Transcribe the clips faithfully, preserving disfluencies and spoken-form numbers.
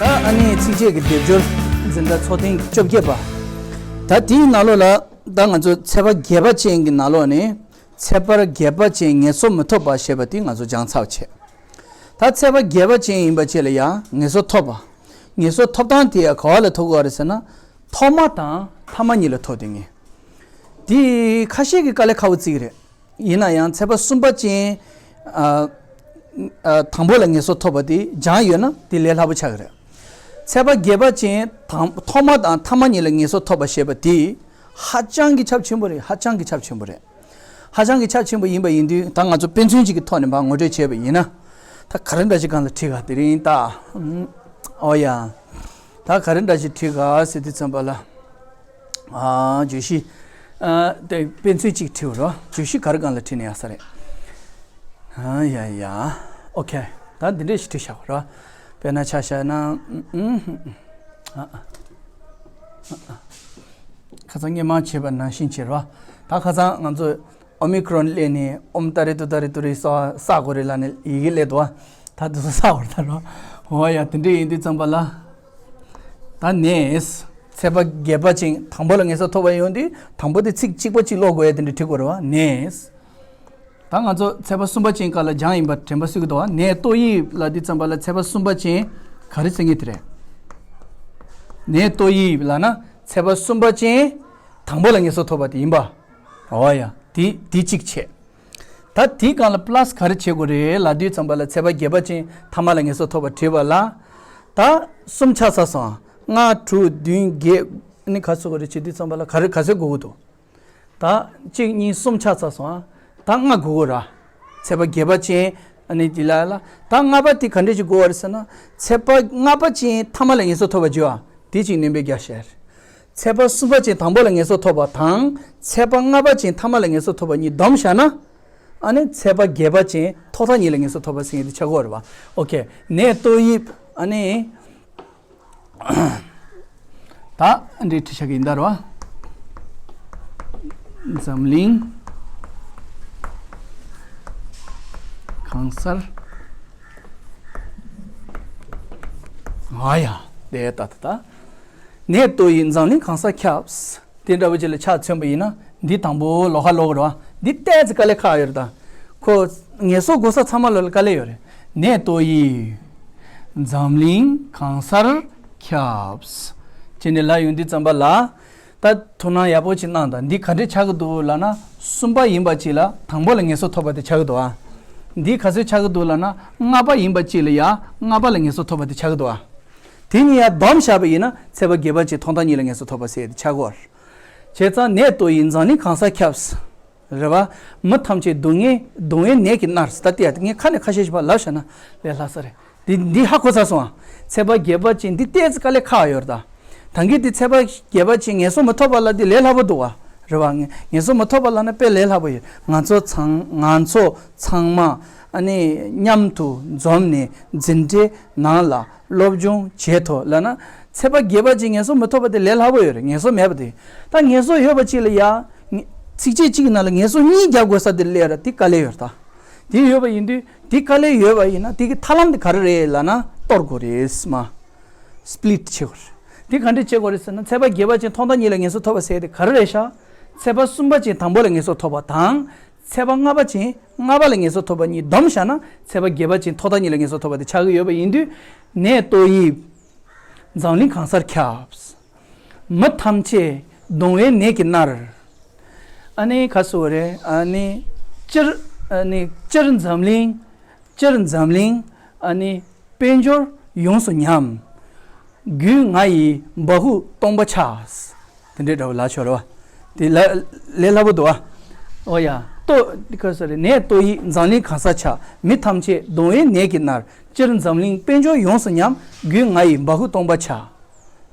ཨ་ནི་ཚིགས་བཅད་ཀྱི་སྡེབ་སྦྱོར་འཛིན་གྲྭ་ཚོགས་ཐེངས་བཅོ་བརྒྱད་པ། ད་དེའི་ནང་ལོགས་ལ་ད་ང་ཚོ་ཚེག་བརྒྱད་པ་ཅན་གྱི་ནང་ལོགས་ནས་ཚེག་བརྒྱད་པ་ཅན་ངལ་གསོ་མི་ཐོབ་པ་ཞེས་པ་དེ་ང་ཚོ་སྦྱངས་ཚར་བ་བྱས། ད་ཚེག་བརྒྱད་པ་ཅན་ཡིན་པ་བཅས་ལ་ཡང་ངལ་གསོ་ཐོབ་པ། ངལ་གསོ་ཐོབ་སྟངས་དེ་ཡང་ག་བ་ལ་ཐོབ་དགོས་རེད་ཟེར་ན། ཐོག་མ་དང་ཐ་མ་གཉིས་ལ་ཐོབ་དེ་ངེས། དེ་ཁ་ཤས་ཀྱི་དཀའ་ལས་ཁག་པོ་བརྩི་གི་རེད། ཡིན་ན་ཡང་ཚེག་བརྒྱད་པ་ཅན། ཨ། ཨ། དང་པོ་ལ་ངལ་གསོ་ཐོབ་པ་དེ་སྦྱངས་ཡོད་ན་དེ་ལས་སླ་པོ་ཆགས་ཀྱི་རེད། ཚེག་བརྒྱད་པ་ཅན་དང་ཐོག་མ་དང་ཐ་མ་གཉིས་ལ་ངལ་གསོ་ཐོབ་པ་ཞེས་པ་དེ་ཧ་ཅང་གི་ཁྱབ་ཆེན་པོ་རེད། ཧ་ཅང་གི་ཁྱབ་ཆེན་པོ་རེད། ཧ་ཅང་གི་ཁྱབ་ཆེན་པོ་ཡིན་པ་ཡིན་དུས་ད་ང་ཚོ་དཔེ་མཚོན་གཅིག་གི་ཐོག་ནས་མར་ངོ་སྤྲོད་བྱས་པ་ཡིན་ན། ད་ག་རེ་འདྲ་ཞིག་སྒང་ལ་ཁྲིད་ག་དེ་རིང་ད། ཨོ་ཡ། ད་ག་རེ་འདྲ་ཞིག་ཁྲིད་ག་ཟེར་དུས་ཙམ་པ་ལ། ཨ། བརྗོད་གཞི། ཨ། དེ་དཔེ་མཚོན་གཅིག་ཁྲིད་རོགས། བརྗོད་གཞི་ག་རེ་སྒང་ལ་ཁྲིད་ན་ཡག་ས་རེད། ཨ་ཡ་ཡ། ཨོ་ཁེ། ད་འདི་འདྲས་ཞིག་ཁྲིད་བཞག་རོགས། དཔེར་ན་ཆ་བཞག་ན། ཨ། ཨ། ཨ། ཁ་སང་སྔོན་མ་བྱས་པ་ནང་བཞིན་བྱེད་རོགས། ད་ཁ་སང་ང་ཚོ་ཨོ་མི་ཀྲོན་སླེབས་ནས་ཨོམ་ཏ་རི་ཏུ་ཏ་རི་ཏུ་རི་ས་ས་གོ་རི་ལ་ནས་ཡི་གེ་སླེབས་འདུག་བ། ད་དུ་ས་ས་གོ་རི་ད་རོགས། ཨོ་ཡ། དེ་འདྲས་ཡིན་དུས་ཙམ་པ་ལ། ད་ནས། ཚེག་བརྒྱད་པ་ཅན་དང་པོ་ལ་ངལ་གསོ་ཐོབ་པ་ཡོང་དུས་དང་པོ་དེ་ཚིག་གཅིག་པ་གཅིག་ཀློག་དགོས་ཡ་དེ་འདྲ་ཁྲིད་དགོས་རེད་བ། ནས། ད་ང་ཚོ་ཚེག་བརྒྱད་པ་ཅན་སྐབས་ལ་སྦྱངས་ཡིན་པ་དྲན་པ་གསོས་ཀྱི་འདུག་བ། ནས་ཏོ་ཡིབ་ལ་དུས་ཙམ་པ་ལ་ཚེག་བརྒྱད་པ་ཅན་ག་རེ་ཟེར་ངེས་དེ་རེད། ནས་ཏོ་ཡིབ་ལ་ན་ཚེག་བརྒྱད་པ་ཅན་དང་པོ་ལ་ངལ་གསོ་ཐོབ་པ་དེ་ཡིན་པ། ཨོ་ཡ། དེ་དེ་གཅིག་བྱས། ད་དེའི་སྒང་ལ་པ་ལ་སི་ག་རེ་བྱེད་དགོས་རེད་ལབ་དུས་ཙམ་པ་ལ་ཚེག་བརྒྱད་པ་ཅན་ཐ་མ་ལ་ངལ་གསོ་ཐོབ་པ་བྲིས་པ་ལ། ད་གསུམ་ཆགས་ཚར་སོང་། ལྔ་དྲུག་བདུན་བརྒྱད་ནི་ག་ཚོད་དགོས་རེད་བྱེད་དུས་ཙམ་པ་ལ་ག་རེ་ག་ཚོད་དགོས་ཀྱི་འདུག་ད་གཅིག་གཉིས་གསུམ་ཆགས་ཚར་སོང་། ད་ལྔ་དགོས་ཀྱི་རེད། ཚེག་བརྒྱད་པ་ཅན་ཨ་ནི་དེ་ལ་ལ། ད་ལྔ་པ་དེ་ག་འདྲས་ཞིག་དགོས་པ་རེད་ཟེར་ན། ཚེག་བརྒྱད་པ་ཅན་ཐ་མ་ལ་ངལ་གསོ་ཐོབ་པ་བརྗོད་ཨ། དེ་གཅིག་སྣོན་པའི་རྒྱ་བཤད། ཚེག་བརྒྱད་པ་ཅན་དང་པོ་ལ་ངལ་གསོ་ཐོབ་པ་དང་ཚེག་བརྒྱད་པ་ཅན་ཐ་མ་ལ་ངལ་གསོ་ཐོབ་པ་གཉིས་བསྡོམས་བཞག་ན། ཨ་ནི་ཚེག་བརྒྱད་པ་ཅན་ཐོག་མཐའ་གཉིས་ལ་ངལ་གསོ་ཐོབ་པ་ཟེར་མཁན་དེ་ཆགས་ཀྱི་ཡོད་རེད་བ། ཨོ་ཁེ། ནས་ཏོ་ཡིབ་ཨ་ནི། ད་འདི་ཁྲིད་བྱ་གི་ཡིན་ད་རོ། འཛམ་གླིང་གང་སར། ཨ་ཡ། དེ་ད་ད་ད། ནས་ཏོ་ཡིབ་འཛམ་གླིང་གང་སར་ཁྱབ། དེ་འདྲ་བོ་ཅིག་ལ་ཆ་མཚོན་པ་ཡིན་ན་འདི་དང་པོ་ལོགས་ཀ་ལོགས་རེད་བ། འདི་ཏོག་ཙམ་དཀའ་ལས་ཁག་ཡོད་རེད་ད། ཁོ་ངལ་གསོ་དགོས་ས་ཚང་མ་ལ་དཀའ་ལས་ཡོད་རེད། ནས་ཏོ་ཡིབ། འཛམ་གླིང་གང་སར་ཁྱབ། ཅེས་ནས་ལབ་ཡོང་དུས་ཙམ་པ་ལ། ད་ཐུགས་སྣང་ཡག་པོ་ཅིག་གནང་དང་། འདི་ག་འདྲས་ཆགས་ཀྱི་འདུག་ལབ་ན། གསུམ་པ་ཡིན་པ་ཅིག་ལ་དང་པོ་ལ་ངལ་གསོ་ཐོབ་པ་དེ་ཆགས་ཀྱི་འདུག་ཨ། འདི་ག་ཚོད་ཆགས་ཀྱི་འདུག་ལབ་ན། ལྔ་པ་ཡིན་པ་ཅིག་ལ་ཡ་ལྔ་པ་ལ་ངལ་གསོ་ཐོབ་པ་དེ་ཆགས་ཀྱི་འདུག་ཨ། དེ་གཉིས་ཡ་བསྡོམས་བཞག་པ་ཡིན་ན་ཚེག་བརྒྱད་པ་ཅན་ཐོག་མཐའ་གཉིས་ལ་ངལ་གསོ་ཐོབ་པ་ཟེར་ཡ་དེ་ཆགས་ཀྱི་ཡོད་རེད། བྱས་ཙང་ནས་ཏོ་ཡིབ་འཛམ་གླིང་གང་སར་ཁྱབ། རེད་བ། མི་ཐམས་ཅད་སྡུག་བསྔལ་སྡུག་བསྔལ་ནད་ཀྱིས་མནར། ད་ལྟ་ངས་ཁ་ནས་ཁ་ཤས་ཤིག་ཕར་ལབ་བཞག་ན་ལས་སླ་ས་རེད། འདི་འདི་ཧ་གོ་ཚར་སོང་ཨ། ཚེག་བརྒྱད་པ་ཅན་འདི་ཏོག་ཙམ་དཀའ་ལས་ཁག་ཡོད་རེད་ད། ད་གིན་འདི་ཚེག་བརྒྱད་པ་ཅན་ངལ་གསོ་མི་ཐོབ་པ་ལ་འདི་ལས་སླ་པོ་འདུག་བ། རེད་བ། ངལ་གསོ་མི་ཐོབ་པ་ལ་ན་དཔེ་ལས་སླ་པོ་ཡོད། ང་ཚོ་ཚང་ང་ཚོ་ཚང་མ་ཨ་ནི་མཉམ་དུ་འཛོམས་ནས་འཛིན་གྲྭའི་ནང་ལ་སློབ་སྦྱོང་བྱེད་ཐུབ་ལབ་ན། ཚེག་བརྒྱད་པ་ཅན་ངལ་གསོ་མི་ཐོབ་པ་དེ་ལས་སླ་པོ་ཡོད་རེད། ངལ་གསོ་མེད་པ་དེ། ད་ངལ་གསོ་ཡོད་པ་ཅིག་ལ་ཡ། ཚིགས་བཅད་གཅིག་གི་ནང་ལ་ངལ་གསོ་གཉིས་རྒྱག་དགོས་ས་དེ་སླེབས་ར་དེ་དཀའ་ལས་ཡོད་རེད་ད། དེ་ཡོད་པ་ཡིན་དུས་དེ་དཀའ་ལས་ཡོད་པ་ཡིན་ན་དེ་གི་ཐབས་ལམ་དེ་ག་རེ་རེད་ལབ་ན་གཏོར་དགོས་རེད་མ། སི་པི་ལིཊ་བྱེད་དགོས་རེད། དེ་ག་འདྲས་བྱེད་དགོས་རེད་ཟེར་ན། ཚེག་བརྒྱད་པ་ཅན་ཐོག་མཐའ་གཉིས་ལ་ངལ་གསོ་ཐོབ་པ་ཟེར་དེ་ག་རེ་རེད་ཤག་ཚེག་བརྒྱད་པ་ཅན་དང་པོ་ལ་ངལ་གསོ་ཐོབ་པ་དང་། ཚེག་བརྒྱད་པ་ཅན་ལྔ་པ་ལ་ངལ་གསོ་ཐོབ་པ་གཉིས་བསྡོམས་བཞག་ན་ཚེག་བརྒྱད་པ་ཅན་ཐོག་མཐའ་གཉིས་ལ་ངལ་གསོ་ཐོབ་པ་དེ་ཆགས་ཀྱི་ཡོད་པ་ཡིན་དུས། ནས་ཏོ་ཡིབ། འཛམ་གླིང་གང་སར་ཁྱབ། མི་ཐམས་ཅད་གདུང་བའི་ནད་ཀྱིས་མནར། ཨ་ནི་ག་ཟེར་དགོས་རེད། ཨ་ནི་སྤྱིར་ཨ་ནི་སྤྱིར་འཛམ་གླིང་། སྤྱིར་འཛམ་གླིང་། ཨ་ནི་དཔལ་འབྱོར་ཡོངས་སུ་ཉམས། རྒྱུས་ང་ཡི་བ་ཧུ་སྟོང་པ་ཆགས། དེ་འདྲའི་འདྲ་བོ་ལབ་ཆོག་རེད་བ། དེ་ལ་ལས་སླ་པོ་འདུག་ཨ། ཨོ་ཡ། ཏོ་ག་ཟེར་རེད། ནས་ཏོ་ཡིབ། འཛམ་གླིང་གང་སར་ཁྱབ། མི་ཐམས་ཅད་གདུང་བའི་ནད་ཀྱིས་མནར། སྤྱིར་འཛམ་གླིང་དཔལ་འབྱོར་ཡོངས་སུ་ཉམས། རྒྱུས་ང་ཡི་བ་ཧུ་སྟོང་པ་ཆགས།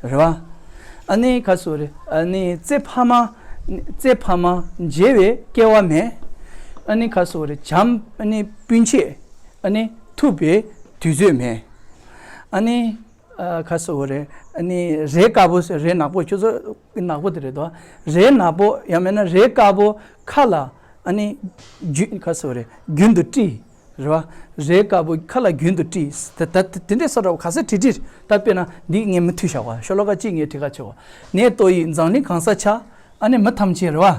རེད་བ། ཨ་ནི་ག་ཟེར་རེད། ཨ་ནི་བཙས་ཕ་མ། བཙས་ཕ་མ་མཇལ་བའི་སྐལ་བ་མེད། ཨ་ནི་ག་ཟེར་རེད། བྱམས། ཨ་ནི་སྤུན་མཆེད། ཨ་ནི་ཐུག་པའི་དུས་ཚོད་མེད། ཨ་ནི་ཨ་ག་ཟེར་རེད། ཨ་ནི་རས་དཀར་པོ། རས་ནག་པོ། ཁྱོད་ཚོ་ནག་པོ་དེ་རེད་དོ། རས་ནག་པོ་ཡང་མིན་ན་རས་དཀར་པོ་ཁ་ལ་ཨ་ནི་རྒྱུན་ག་ཟེར་རེད། རྒྱུན་དུ་དཀྲིས། རེད་བ། རས་དཀར་པོ་ཁ་ལ་རྒྱུན་དུ་དཀྲིས། ད་ད་དེ་འདྲའི་སོ་འདྲ་བོ་ག་ཚོད་བྲིས་བྲིས། ད་དཔེར་ན་འདི་ངས་མུ་མཐུད་བཞག་པ། ཤོ་ལོ་ཀ་གཅིག་ངས་བྲིས་ཁ་ཆེ་བ། ནས་ལྟོ་ཡི་འཛམ་གླིང་གང་སར་ཁྱབ། ཨ་ནི་མི་ཐམས་ཅད་རེད་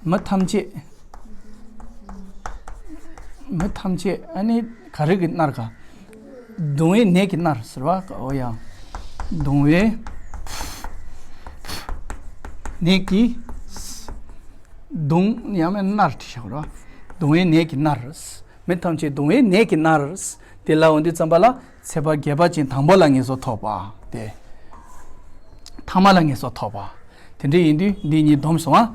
བ། མི་ཐམས་ཅད། མི་ཐམས་ཅད་ཨ་ནི་ག་རེ་གིས་མནར་ག། གདུང་བའི་ནད་ཀྱིས་མནར་ཟེར་བ། འོ་ཡ། གདུང་བའི་ནད་ཀྱིས། གདུང་ཡང་མིན་མནར་བྲིས་བཞག་རེད་བ། གདུང་བའི་ནད་ཀྱིས་མནར། མི་ཐམས་ཅད་གདུང་བའི་ནད་ཀྱིས་མནར། དེ་ལ་འོ་འདི་ཙམ་པ་ལ་ཚེས་པ་བརྒྱད་པ་ཅན་དང་པོ་ལ་ངེས་སོ་ཐོབ་པ་དེ། ཐ་མ་ལ་ངེས་སོ་ཐོབ་པ། དེ་འདྲ་ཡིན་དུས་འདི་གཉིས་བསྡོམས་སོང་ཨ།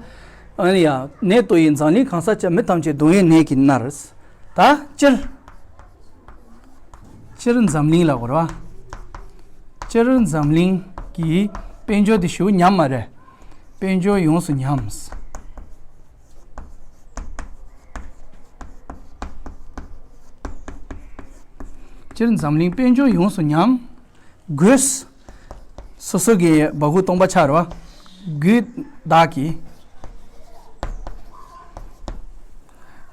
ཨ་ནི་ཡ། ནད་ལྟོ་ཡི་འཛམ་གླིང་གང་སར་ཁྱབ། མི་ཐམས་ཅད་གདུང་བའི་ནད་ཀྱིས་མནར། ད་སྤྱིར། སྤྱིར་འཛམ་གླིང་ལ་གོ་ར། སྤྱིར་འཛམ་གླིང་གི་དཔལ་འབྱོར་དེ་ཞུ་ཉམས་མ་རེད། དཔལ་འབྱོར་ཡོངས་སུ་ཉམས། སྤྱིར་འཛམ་གླིང་དཔལ་འབྱོར་ཡོངས་སུ་ཉམས། དགོས། སོ་སོ་གི་སྦ་ཁུག་སྟོང་པ་ཆགས་རེད་བ། དགོས་བདག་གི།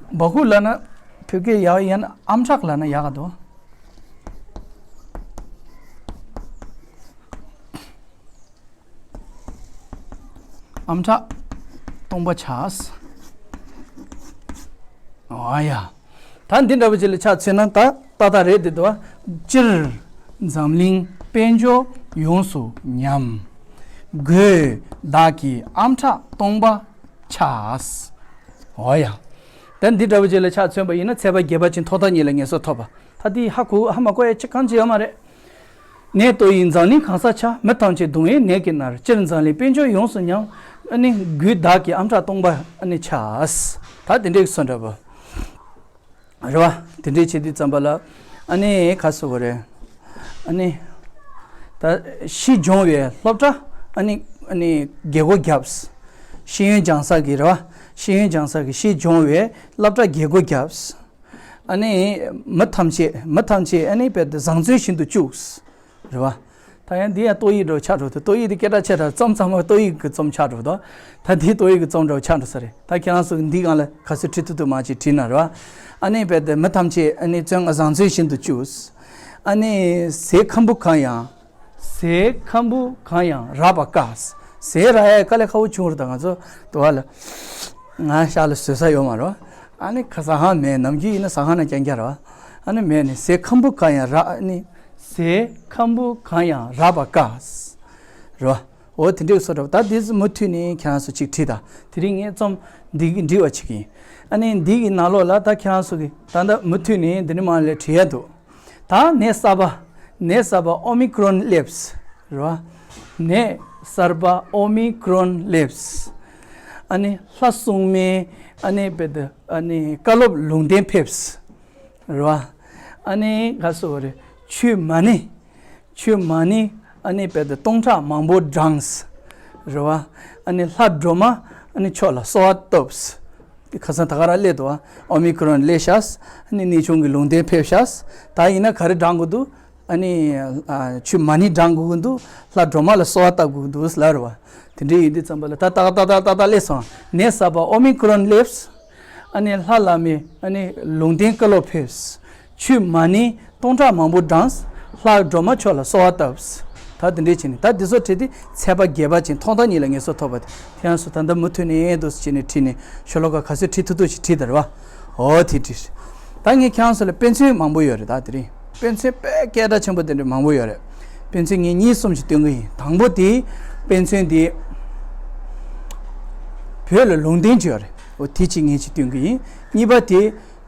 སྦ་ཁུག་ལབ་ན་བོད་སྐད་ཡག་ཡིན་ན་ཨམ་ཕྲག་ལབ་ན་ཡག་ག་འདུག་ཨམ་ཕྲག་སྟོང་པ་ཆགས། ཨ་ཡ། ད་འདི་འདྲ་བོ་ཅིག་ལ་ཆ་མཚོན་ན་ད་ཏག་ཏག་རེད་འདི་འདུག་བ། སྤྱིར་འཛམ་གླིང་དཔལ་འབྱོར་ཡོངས་སུ་ཉམས། དགོས་བདག་གི་ཨམ་ཕྲག་སྟོང་པ་ཆགས། འོ་ཡ། ད་འདི་འདྲ་བོ་ཅིག་ལ་ཆ་མཚོན་པ་ཡིན་ན་ཚེས་པ་བརྒྱད་པ་ཅན་ཐོག་མཐའ་གཉིས་ལ་ངེས་སོ་ཐོབ་པ། ད་འདི་ཧ་གོ་ཧ་མ་གོ་ཡ་ཅི་གང་ཅི་ཡོད་མ་རེད། ནད་ལྟོ་ཡི་འཛམ་གླིང་གང་སར་ཁྱབ། མི་ཐམས་ཅད་གདུང་བའི་ནད་ཀྱིས་མནར། སྤྱིར་འཛམ་གླིང་དཔལ་འབྱོར་ཡོངས་སུ་ཉམས། ཨ་ནི་དགོས་བདག་གི་ཨམ་ཕྲག་སྟོང་པ་ཨ་ནི་ཆགས། ད་དེ་འདྲའི་སོ་འདྲ་བོ། རེད་བ། དེ་འདྲའི་བྱེད་དུས་ཙམ་པ་ལ། ཨ་ནི་ག་ཟེར་དགོས་རེད། ཨ་ནི། ད་ཤི་སྦྱོང་བའི་སློབ་གྲྭ་ཨ་ནི་ཨ་ནི་རྒྱལ་སྒོ་བརྒྱབ། ཤེས་ཡོན་སྦྱང་ས་གི་རེད་བ། ཤེས་ཡོན་སྦྱང་ས་གི་ཤི་སྦྱོང་བའི་སློབ་གྲྭ་རྒྱལ་སྒོ་བརྒྱབ། ཨ་ནི་མི་ཐམས་ཅད་མི་ཐམས་ཅད་ཨ་ནི་དཔེ་དེ་བཟང་བཙོན་བཞིན་དུ་བཅུག་རེད་བ། ད་ཡང་འདི་ཡང་ཏོག་དབྱིབས་འདྲ་བོ་ཆགས་འགྲོ་འདུག་ཏོག་དབྱིབས་དེ་སྐད་གྲགས་ཆེ་དྲགས་རྩོམ་ཚང་མ་ཏོག་དབྱིབས་ཀྱི་རྩོམ་ཆགས་འགྲོ་འདུག་ད་འདི་ཏོག་དབྱིབས་ཀྱི་རྩོམ་འདྲ་བོ་ཆགས་འགྲོ་ས་རེད། ད་ཁྱེད་རང་ཚོ་གི་འདི་སྒང་ལ་ག་ཚོད་བྲིས་ཐུབ་ཐུབ་མང་ཆེ་བྲིས་ན་རེད་བ། ཨ་ནི་དཔེ་དེ་མི་ཐམས་ཅད་ཨ་ནི་བཙོན་བཟང་བཙོན་བཞིན་དུ་བཅུག་ཨ་ནི་ཟས་ཁམ་བུ་གང་ཡང་། ཟས་ཁམ་བུ་གང་ཡང་རག་པར་དཀའ། ཟས་རག་ཡ་དཀའ་ལས་ཁག་པོ་བྱུང་རེད། ད་ང་ཚོ་དུ་བ་ལ་ང་ཤ་ལ་ཟོས་ས་ཡོད་མ་རེད། ཨ་ནི་ཁ་ཟ་ཁང་མེད། ནམ་རྒྱུན་ཡིན་ན་ཟ་ཁང་ནང་རྐྱང་རྐྱང་རེད། ཨ་ནི་མེད་ནི་ཟས་ཁམ་བུ་གང་ཡང་རག་ཨ་ནི་ཟས་ཁམ་བུ་གང་ཡང་རག་པར་དཀའ། རེད་བ། འོ་དེ་འདྲའི་བཟོ་འདྲ་བ། ད་འདི་ཚོ་མུ་མཐུད་ནས་ཁྱེད་རང་ཚོ་གཅིག་བྲིས་དང་། དེ་རིང་ངས་རྩོམ་འདི་གི་འབྲི་བ་བྱེད་ཀྱི་ཡིན། ཨ་ནི་འདི་གི་ནང་ལོགས་ལ་ད་ཁྱེད་རང་ཚོ་གི་ད་ལྟ་མུ་མཐུད་ནས་འདི་ནས་མར་ལ་བྲིས་ཡ་འདུག་ད་ནད་གསར་པ། ནད་གསར་པ་ཨོ་མི་ཀྲོན་སླེབས། རེད་བ། ནད་གསར་པ་ཨོ་མི་ཀྲོན་སླེབས། ཨ་ནི་ལྷ་སྲུང་མའི་ཨ་ནི་བེ་ད་ཨ་ནི་བཀའ་སློབ་ལུང་བསྟན་ཕེབས། རེད་བ། ཨ་ནི་ག་སོ་རེ། ཆོས་མ་ཎི། ཆོས་མ་ཎི་ཨ་ནི་བེ་ད་སྟོང་ཕྲག་མང་པོ་བགྲངས། རེད་བ། ཨ་ནི་ལྷ་སྒྲོལ་མ་ཨ་ནི་མཆོག་ལ་གསོལ་བ་བཏབས། དེ་ཁ་སང་ད་ག་རང་སླེབས་འདུག་བ། ཨོ་མི་ཀྲོན་སླེབས་ཤག་ཨ་ནི་གནས་ཆུང་གི་ལུང་བསྟན་ཕེབས་ཤག་ད་ཡིན་ན་ག་རེ་བགྲང་དགོས་འདུག་ཨ་ནི་ཨ་ཆོས་མ་ཎི་བགྲང་དགོས་ཀྱི་འདུག་ལྷ་སྒྲོལ་མ་ལ་གསོལ་བ་བཏབ་དགོས་ཀྱི་འདུག་ལབ་རེད་བ། དེ་འདྲའི་ཡིན་དུས་ཙམ་པ་ལ་ད་ཏག་ཏག་ཏག་ཏག་ཏག་སླེབས་སོང་། ནད་གསར་པ་ཨོ་མི་ཀྲོན་སླེབས། ཨ་ནི་ལྷ་བླ་མའི་ཨ་ནི་ལུང་བསྟན་བཀའ་སློབ་ཕེབས། ཆོས་མ་ཎི་སྟོང་ཕྲག་མང་པོ་བགྲངས། ལྷ་སྒྲོལ་མ་མཆོག་ལ་གསོལ་བ་བཏབས། ད་དེ་འདྲའི་བྱས་ནས་ད་འདི་ཚོ་བྲིས་ཏེ་ཚེས་པ་བརྒྱད་པ་ཅན་ཐོག་མཐའ་གཉིས་ལ་ངེས་སོ་ཐོབ་པ་དེ་ཁྱེད་རང་ཚོ་ད་ལྟ་མུ་མཐུད་ནས་འདུག་སེ་བྱས་ནས་བྲིས་ནས་ཤོ་ལོ་ཀ་ག་ཚོད་བྲིས་ཐུབ་ཐུབ་ཞིག་བྲིས་དང་རེད་བ། འོ་དེ་བྲིས། ད་ངས་ཁྱེད་རང་ཚོ་ལ་དཔེ་མཚོན་མང་པོ་ཡོད་རེད། ད་དེ་རིང་དཔེ་མཚོན་དཔེ་སྐད་གྲགས་ཆེན་པོ་དེ་འདྲ་མང་པོ་ཡོད་རེད། དཔེ་མཚོན་ངས་གཉིས་གསུམ་ཞིག་སྟོན་གི་ཡིན། དང་པོ་དེ་དཔེ་མཚོན་དེ་བོད་ལ་ལུང་བསྟན་ཅིག་ཡོད་རེད། འོ་དེ་གཅིག་ངས་ཅིག་སྟོན་གི་ཡིན། གཉིས་པ་དེ་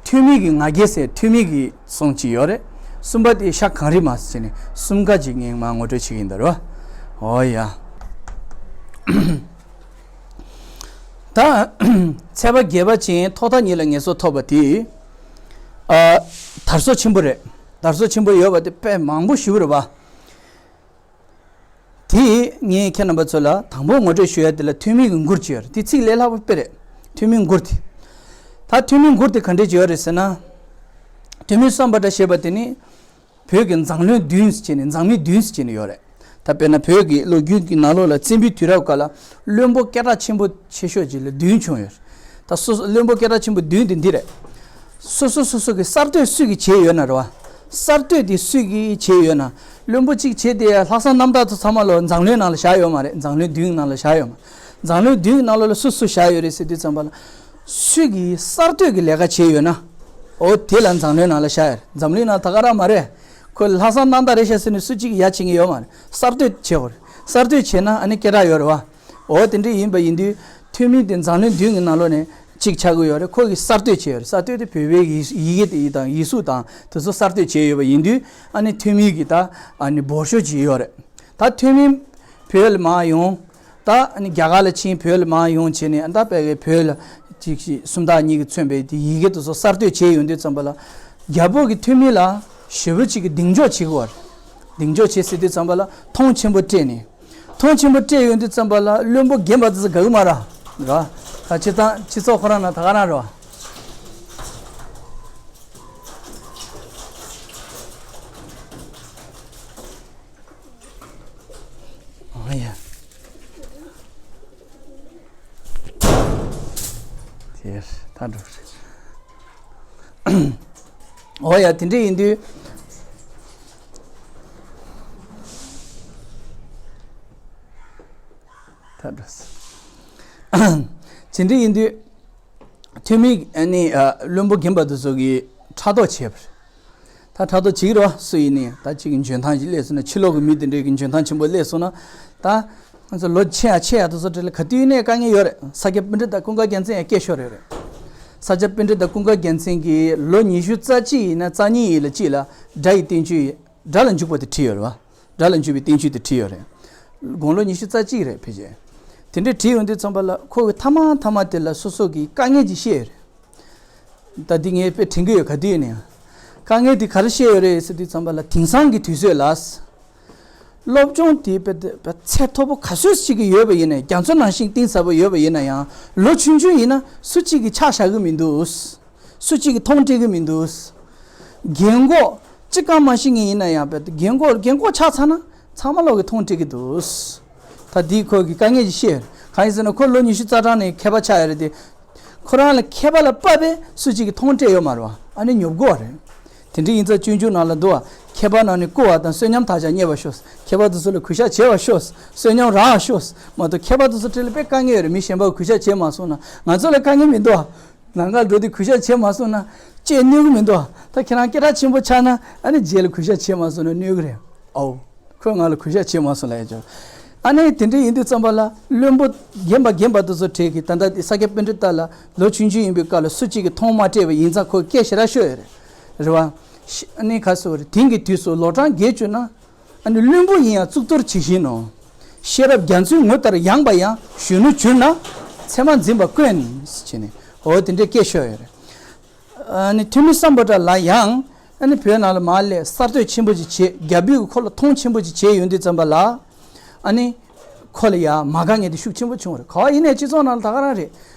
ཐོན་མི་གི་ང་རྒྱལ་ཟེར་ཐོན་མི་གི་སོང་ཅིག་ཡོད་རེད། གསུམ་པ་དེ་ཤ་གངས་རི་མ་ཟེར་ནས་གསུམ་ཀ་ཅིག་ངས་མར་ངོ་སྤྲོད་བྱེད་ཀྱི་ཡིན་ད་རེད་བ། འོ་ཡ། ད་ཚེས་པ་བརྒྱད་པ་ཅན་ཐོག་མཐའ་གཉིས་ལ་ངེས་སོ་ཐོབ་པ་དེ་ཨ་དར་སོ་ཆེན་པོ་རེད། དར་སོ་ཆེན་པོ་ཡོད་པ་དེ་དཔེ་མང་པོ་ཞིག་རེད་བ། དེ་ངས་ཁྱེད་རྣམ་པ་ཚོ་ལ་དང་པོ་ངོ་སྤྲོད་ཞུ་ཡ་དེ་ལ་ཐོན་མི་གི་མགུར་ཅིག་ཡོད་རེད། དེ་ཚིག་ལས་སླ་པོ་དཔེ་རེད། ཐོན་མི་མགུར་དེ། ད་ཐོན་མི་མགུར་དེ་ག་འདྲས་ཅིག་ཡོད་རེད་ཟེར་ན། ཐོན་མི་སམ་བྷ་ཊ་ཞེས་པ་དེ་ནི་བོད་ཀྱི་མཛངས་བློན་བདུན་ཟེར་བྱས་ནས་མཛངས་མི་བདུན་ཟེར་བྱས་ནས་ཡོད་རེད། ད་དཔེར་ན་བོད་ཀྱི་ལོ་རྒྱུས་ཀྱི་ནང་ལོགས་ལ་བཙན་པོའི་དུས་རབས་སྐབས་ལ་བློན་པོ་སྐད་གྲགས་ཆེན་པོ་ཆེ་ཤོས་ཅིག་ལ་བདུན་བྱུང་ཡོད་རེད། ད་སོ་སོ་བློན་པོ་སྐད་གྲགས་ཆེན་པོ་བདུན་དེ་འདི་རེད། སོ་སོ་སོ་སོ་གི་གསར་གཏོད་སུས་ཀྱིས་བྱས་ཡོད་ན་རེད་བ། གསར་གཏོད་དེ་སུས་ཀྱིས་བྱས་ཡོད་ན། བློན་པོ་གཅིག་བྱས་ཏེ་ལྷག་བསམ་རྣམ་དག་ཚོ་ཚང་མ་ལོ་མཛངས་བློན་ནང་ལ་བཞག་ཡོད་མ་རེད། མཛངས་བློན་བདུན་ནང་ལ་བཞག་ཡོད་མ་རེད། མཛངས་བློན་བདུན་ནང་ལོ་ལ་སུ་སུ་བཞག་ཡོད་རེད་ཟེར་དུས་ཙམ་པ་ལ། སུས་ཀྱིས་གསར་གཏོད་ཀྱི་ལས་ཀ་བྱས་ཡོད་ན། འོ་དེ་ལ་མཛངས་བློན་ནང་ལ་བཞག་ཡོད་རེད། འཛམ་གླིང་ནང་ད་ག་རང་མ་རེད། ཁོ་ལྷག་བསམ་རྣམ་དག་རེད་ཤག་ཟེར་ནས་སུ་གཅིག་ཡ་བྱེད་མཁན་ཡོད་མ་རེད། གསར་གཏོད་བྱེད་དགོས་རེད། གསར་གཏོད་བྱས་ན་ཨ་ནི་སྐད་གྲགས་ཡོད་རེད་བ། འོ་དེ་འདྲ་ཡིན་པ་ཡིན་དུས་ཐོན་མི་དེ་མཛངས་བློན་བདུན་གྱི་ནང་ལོགས་ནས་གཅིག་ཆགས་ཀྱི་ཡོད་རེད། ཁོ་གིས་གསར་གཏོད་བྱས་ཡོད་རེད། གསར་གཏོད་དེ་བོད་པའི་ཡི་ཡི་གེ་དེ་དང་ཡིག་གཟུགས་དང་དེ་ཚོ་གསར་གཏོད་བྱས་ཡོད་པ་ཡིན་དུས་ཨ་ནི་ཐོན་མི་གིས་ད་ཨ་ནི་འབོར་ཤོག་ཅིག་ཡོད་རེད། ད་ཐོན་མི་བོད་ལ་མར་ཡོང་། ད་ཨ་ནི་རྒྱ་གར་ལ་ཕྱིན། བོད་ལ་མར་ཡོང་བྱས་ནས་ཨ་ད་དཔེ་གི་བོད་ལ་ཅིག་ཞིག་སུམ་རྟགས་གཉིས་ཀྱིས་མཚོན་པའི་དེ་ཡི་གེ་དེ་ཚོ་གསར་གཏོད་བྱས་ཡོང་དུས་ཙམ་པ་ལ་རྒྱལ་པོ་གི་ཐོན་མི་ལ་ཞེ་པོ་ཅིག་གི་གདེང་འཇོག་བྱེད་དགོས་རེད། གདེང་འཇོག་བྱེད་ཟེར་དུས་ཙམ་པ་ལ་མཐོང་ཆེན་པོ་སྤྲད་ནས། མཐོང་ཆེན་པོ་སྤྲད་ཡོང་དུས་ཙམ་པ་ལ་བློན་པོ་རྒན་པ་དེ་ཚོ་དགའ་གི་མ་རེད། ར། ད་སྤྱིར་བཏང་སྤྱི་ཚོགས་ཁོ་རང་ནང་ད་ག་རང་རེད་བ། ཨ་ཡ། དེར་ད་འགྲོ་རེད། འོ་ཡ་དེ་འདྲ་ཡིན་དུས། ད་འགྲོ་སོང་། དེ་འདྲ་ཡིན་དུས། ཐོན་མི་ཨ་ནི་ཨ་བློན་པོ་རྒན་པ་དེ་ཚོ་གིས་ཕྲག་དོག་བྱས་པ་རེད། ད་ཕྲག་དོག་བྱེད་ཀྱི་རེད་བ། སུ་ཡིན་ནའི་ད་གཅིག་གི་འཇོན་ཐང་ཞིག་སླེབས་སོང་ན། ཕྱི་ལོགས་ཀྱི་མི་དེ་འདྲས་ཀྱི་འཇོན་ཐང་ཆེན་པོ་སླེབས་སོང་ན། ད་ང་ཚོ་ལོ་ཆེ་ཡ་ཆེ་ཡ་དེ་ཚོ་གྲས་ལ་ག་དུས་ནས་དཀའ་ངལ་ཡོད་རེད། ས་སྐྱ་པཎྜི་ཏ་ཀུན་དགའ་རྒྱལ་མཚན་ཡང་སྐད་ཤོར་ཡོད་རེད། ས་སྐྱ་པཎྜི་ཏ་ཀུན་དགའ་རྒྱལ་མཚན་གྱིས་ལོ་ཉི་ཤུ་རྩ་གཅིག་ཡིན་ན་རྩ་གཉིས་ཡིན་ལ་གཅིག་ལ་དགྲ་ཡི་བསྟན་བཅོས་ཡིན། དགྲ་ལ་འཇུག་པ་དེ་བྲིས་ཡོད་རེད་བ། དགྲ་ལ་འཇུག་པའི་བསྟན་བཅོས་དེ་བྲིས་ཡོད་རེད། དགུང་ལོ་ཉི་ཤུ་རྩ་གཅིག་རེད་ཕལ་ཆེར། དེ་འདྲས་བྲིས་ཡོང་དུས་ཙམ་པ་ལ་ཁོ་གི་མཐའ་མ་མཐའ་མ་དེ་ལ་སོ་སོ་གི་དཀའ་ངལ་ཅིག་བཤད་ཡོད་རེད། ད་འདི་ངས་དཔེ་དྲན་གྱི་ཡོད། ག་དུས་ནས་དཀའ་ངལ་དེ་ག་རེ་བཤད་ཡོད་རེད་ཟེར་དུས་ཙམ་པ་ལ་དེང་སང་གི་དུས་ཚོད་ལ། སློབ་སྦྱོང་དེ་དཔེ་དཔེ་ཚད་མཐོ་པོ་ག་ཚོད་ཅིག་གི་ཡོད་པ་ཡིན་ནའི་རྒྱ་མཚོ་ནང་བཞིན་གཏིང་ཟབ་པོ་ཡོད་པ་ཡིན་ན་ཡང་ལོ་ཆུང་ཆུང་ཡིན་ན་སུ་གཅིག་གིས་ཆ་བཞག་གི་མི་འདུག་སུ་གཅིག་གིས་མཐོང་སྤྲད་ཀྱི་མི་འདུག་རྒན་གོག་གཅིག་གང་མ་ཤེས་མཁན་ཡིན་ན་ཡང་དཔེ་རྒན་གོག་རྒན་གོག་ཆགས་ཚར་ན་ཚང་མ་ལོག་གིས་མཐོང་སྤྲད་ཀྱི་འདུག་ད་འདི་ཁོ་གི་དཀའ་ངལ་ཅིག་བཤད། གང་ཡིན་ཟེར་ན་ཁོ་ལོ་ཉི་ཤུ་རྩ་གྲངས་ནས་མཁས་པ་ཆགས་ཡོད་རེད་དེ། ཁོ་རང་ལ་མཁས་པ་ལ་དཔག་པའི་སུ་གཅིག་གིས་མཐོང་སྤྲད་ཡོད་མ་རེད་བ། ཨ་ནི་ཉོབ་དགོས་བ་རེད། དེ་འདྲ་ཡིན་ཙང་སྤྱོད་འཇུག་ནང་ལ་འདུག་བ། མཁས་པ་རྣམས་ནི་བསྐུར་བ་དང་བསོད་སྙོམས་དག་ཀྱང་རྙེད་པར་ཤོག་མཁས་པ་དེ་ཚོ་ལ་གུས་ཞབས་བྱེད་པར་ཤོག་བསོད་སྙོམས་རག་པར་ཤོག་མ་གཏོགས་མཁས་པ་དེ་ཚོ་འཕྲད་ལ་དཔེ་དཀའ་ངལ་ཡོད་རེད། མི་གཞན་པ་གུས་ཞབས་བྱེད་མ་སོང་ན། ང་ཚོ་ལ་དཀའ་ངལ་མི་འདུག་བ། ལམ་ཁར་འགྲོ་དུས་གུས་ཞབས་བྱེད་མ་སོང་ན་ལྕེ་གནོད་གི་མི་འདུག་ད་ཁྱེད་རང་སྐད་གྲགས་ཆེན་པོ་ཆགས་ན་ཨ་ནི་རྗེས་ལ་གུས་ཞབས་བྱེད་མ་སོང་ན་གནོད་གི་རེད། ཨའོ། ཁོས་ང་ལ་གུས་ཞབས་བྱེད་མ་སོང་ལབ་ཡ་ཅོ། ཨ་ནི་དེ་འདྲ་ཡིན་དུས་ཙམ་པ་ལ་བློན་པོ་རྒན་པ་རྒན་པ་དེ་ཚོ་གྲས་ཀྱིས་ད་ལྟ་དེ་ས་སྐྱ་པཎྜི་ཏ་ལ་ལོ་ཆུང་ཆུང་ཡིན་པའི་སྐབས་ལ་སུ་གཅིག་གིས་མཐོང་མ་སྤྲད་པ་ཡིན་ཙང་ཁོས་སྐད་ཞེ་དྲག་ཤོད་ཡོད་རེད། རེད་བ། ཤི་ཨ་ནི་ག་ཟེར་བ་རེད། དེང་གི་དུས་སུ་ལོ་གྲངས་རྒས་གྱུར་ན། ཨ་ནི་བླུན་པོ་ཡིན་ཡང་གཙུག་ཏོར་ཇི་བཞིན་ནོ། ཤེས་རབ་རྒྱ་མཚོའི་ངོ་ལྟར་ཡངས་པ་ཡང་གཞོན་ནུ་གྱུར་ན་མཚན་མ་འཛིན་པ་དཀོན། ཟེར་ནས་འོ་དེ་འདྲའི་སྐད་ཤོད་ཡོད་རེད། ཨ་ནི་ཐོན་མི་སམ་བྷོ་ཊ་ལགས་ཡང་ཨ་ནི་བོད་ནང་ལ་མར་སླེབས་གསར་གཏོད་ཆེན་པོ་ཅིག་བྱས། རྒྱ་བོད་ཀྱི་ཁོ་ལ་མཐོང་ཆེན་པོ་ཅིག་བྱས་ཡོང་དུས་ཙམ་པ་ལ་ཨ་ནི་ཁོ་ལ་ཡ་མ་དགའ་མཁན་དེ་ཤུགས་ཆེན་པོ་བྱུང་བ་རེད། ག་བ་ཡིན་ནའི་སྤྱི་ཚོགས་ནང་ལ་ད་ག་རང་རེད།